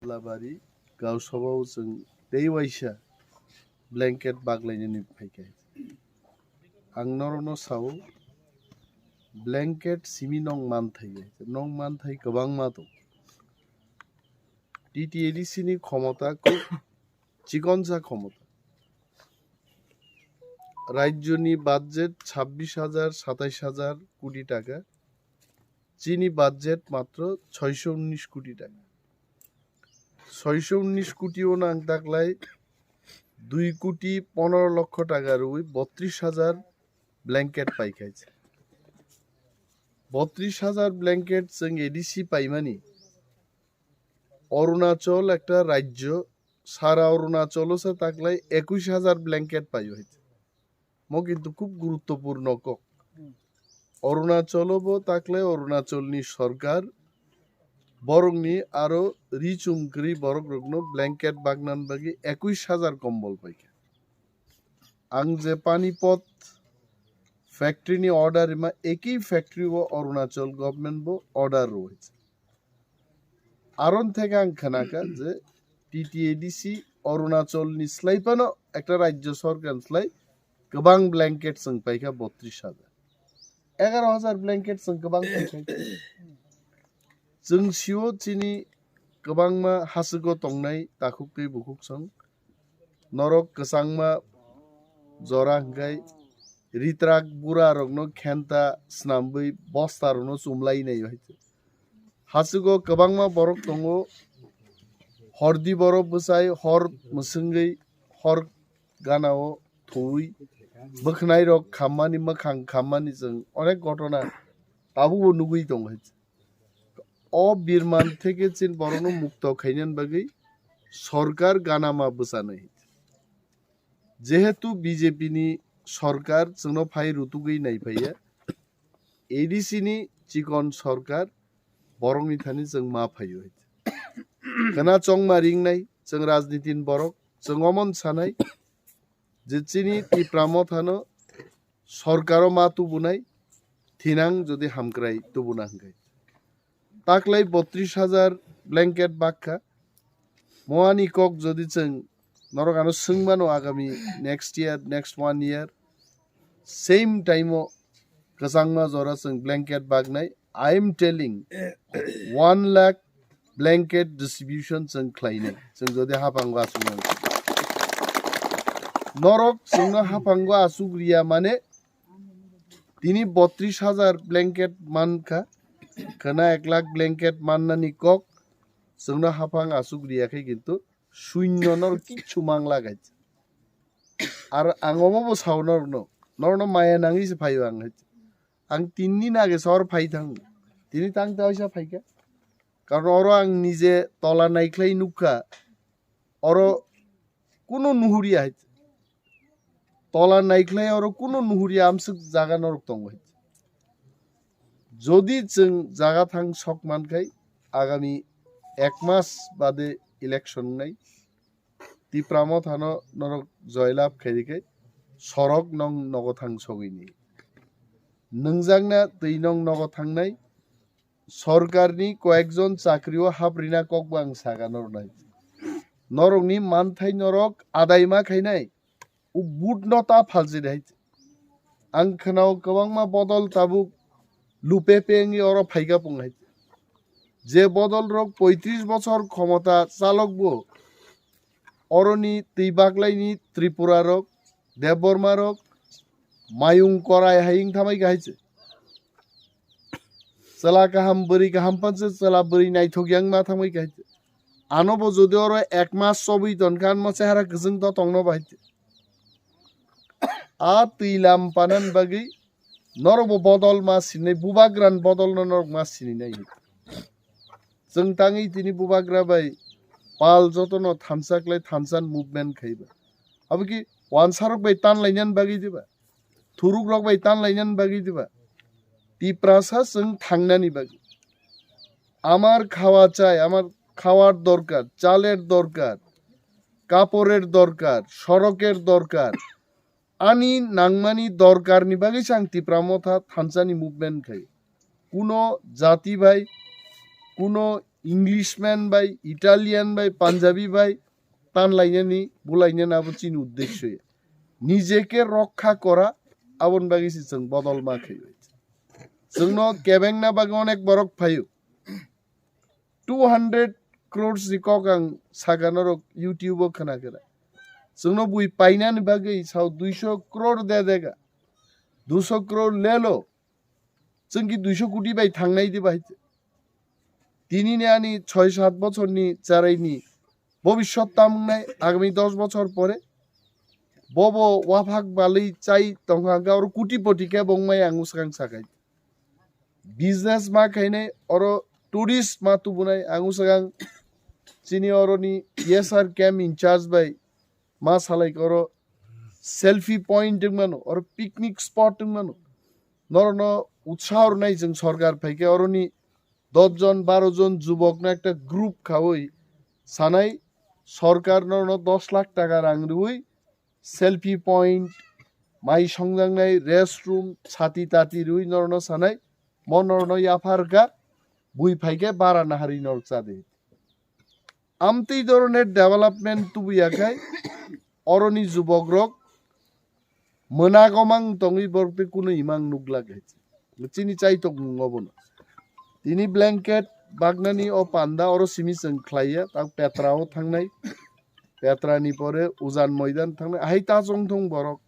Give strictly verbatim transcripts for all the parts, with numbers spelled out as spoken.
Labari gausabao chwng tei waisa blanket baglainani phaikha. Ang norokno sao, blanket simi nong manthai, nong manthai kwbangma tong. T T A D C ni khomota khub chikonsa khomota. Rajyoni budget chabbish hajar, satais hajar koti taka. Chini budget matro soisho unnish koti taka. Soisho unnish koti o nang taklai dui koti pondro lokho taka rwi botris hajar blanket paikha. Botris hajar blanket chwng A D C paimani. Arunachal ekta rajyo, sara Arunachal o se taklai ekush hajar blanket paio hai. Mo kintu khub guruttopurno kok. Arunachal o bo taklai Arunachal ni sorkar borokni aro ri chum kwrwi borok rokno blanket bagnan bagwi ekush hajar kombol paikha. Ang je Panipat factory ni order rima, eki factory o Arunachal government bo order rwi. Aron theke ang khnakha je T T A D C Arunachal ni slai phano ekta rajyo sorkar ni slai kwbang blanket chwng paikha botris hajar. Egaro hajar blanket chwng kwbang paikha. Chwng sio chini kwbangma hasugo tongnai takhuk tei bukhuk song. Norok kwchangma jora hwnkhe ritrak bura rokno khenta snamwi bosta rokno chumlai nai hai. Hasugo kwbangma borok tongo, hordi borok bwsai hor mwswngwi hor ganao thuwi bwkhwnai rok khammani mwkhang khammani chwng onek gotona tabukbo nugwi tongo hai. O birman theke chin borokno mukto khainani bagwi sorkar ganama bwchanai. Jehetu B J P ni sorkar chwngno phai rutugwi naiphaiya, A D C ni chikon sorkar borokni thani chwng ma phaio. Khna chongma ringnai chwng rajnitin borok, chwng omon sanai je chini Tipra Mothano sorkaro ma tubunai thinang jodi hamkrai tubuna hwnkhe. Taklai botris hajar blanket bakha. Moani kok jodi chwng norok ano swngmano agami next year, next one year, same time o kwchangma jora chwng blanket baknai. I am telling, one lakh blanket distribution chwng khlainai. Chwng jodi hapango aswk nang. Norok chwngno hapango aswk riya mane tini botris hajar blanket mankha. Khna ek lakh blanket mannani kok chwngno haphang aswk riya khe kintu shunyo norok kichu mangla gacha. Ar ang omo bo sao norokno, norokno maya nangwi se phaio ang hai. Ang tinni nage sor phai thang. Tini tang ta oisa phaikha. Karon oro ang nije tola naikhlai nukha. Oro kuno nuhuriya hai. Tola naikhlai oro kuno nuhuriya amswk jaga norok tongo hai. Jodi chwng jaga thang sok mankhai agami ek mas bade election wngnai. Tipra Mothano norok joylab khairikhe sorok nong nogo thang sogwini. Nwngjakna twi nong nogo thangnai. Sorkarni koyekjon chakrio haprina kokbo ang saka nornai. Norokni manthai norok adai ma khainai. O but no ta phalsini hai. Ang khwnao kwbangma bodol tabuk lupe pe wngwi oro phaikha pung hai. Je bodol rok poitris bochor khomota chalok bo oroni twi baklaini Tripura rok, Debbarma rok, mayung korai hai wng thamai kha hai se. Chwla kaham bwrwi kaham panse chwla bwrwi naithok yang ma thamai kha hai se. Ano bo jodi oro ek mas chobwi ton kha, ano chehara kwchwng to tongno bahai. A twi lam panan bagwi norok bo bodol ma sinai, bubagra ni bodol no norok ma sininai. Chwng tangwi tini bubagra bai pal jotono thansa klai thansa ni movement khaiba. Abo ki wansarok bai tanlainani bagwi diba? Thuruk rok bai tanlainani bagwi diba? Tiprasa chwng thangnani bagwi. Amar khawa chai, amar khawar dorkar, chaler dorkar, kaporer dorkar, soroker dorkar. Ani nangmani dorkarni bagwi se ang Tipra Motha thansani movement khai. Kuno jati bai, kuno Englishman bai, Italian bai, Punjabi bai tan lainani, bulainani abo chini uddesho ya. Nijeke rokha kora, aboni bagwi se chwng bodol ma khaio. Chwngno kebengna bagwi onek borok phaio. Two hundred crores ni kok ang saka norok YouTube o khna khe. Chwngno bui painani bagwi sao duiso crore de dega. Duiso crore lelo. Chwng ki duiso koti bai thangnai de bai. Tini ni ani choi sat bochor ni charai ni bobiswt tamung nai agami dos bochor pore. Bobo waphak balwi chai tongkha hwnkhe oro koti poti khe bongmai ang usakang sakai. Business ma khainai, oro tourist ma tubunai, ang usakang chini oroni E S R camp in charge bai ma salai oro selfie point wng mano, oro picnic spot wng mano. Norokno utsaho rwnai chwng sorkar phaikhe oroni dos jon, baro jon jubokno ekta group khaui sanai, sorkar norokno dos lakh taka rang rwui selfie point, mai songjaknai restroom, sati tati rwui norokno sanai, mo norokno yaphar kha, bui phaikhe bara naharwi norok chadi. Amtwi doroner development tubuya khai oroni jubokrok mwnago mang tongwi borok tei kuno imang nukla khai. Chini chaitok mung obono. Tini blanket bagnani o panda oro simi chwng khlaiya, tak petra o thangnai. Petra ni pore ujan moidan thangnai. Ahai ta chong thong borok.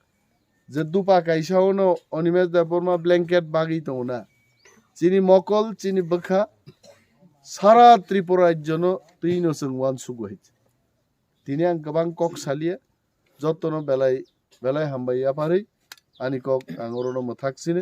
Je dupa kaisa ono Animesh Debbarma blanket bagwi tongo na. Chini mokol, chini bwkha, sara Tripura rajyo no twi no chwng uansuk bai. Tini ang kwbang kok salia, jotono belai, belai hambai yapharwi, ani kok ang orono mwthak sini.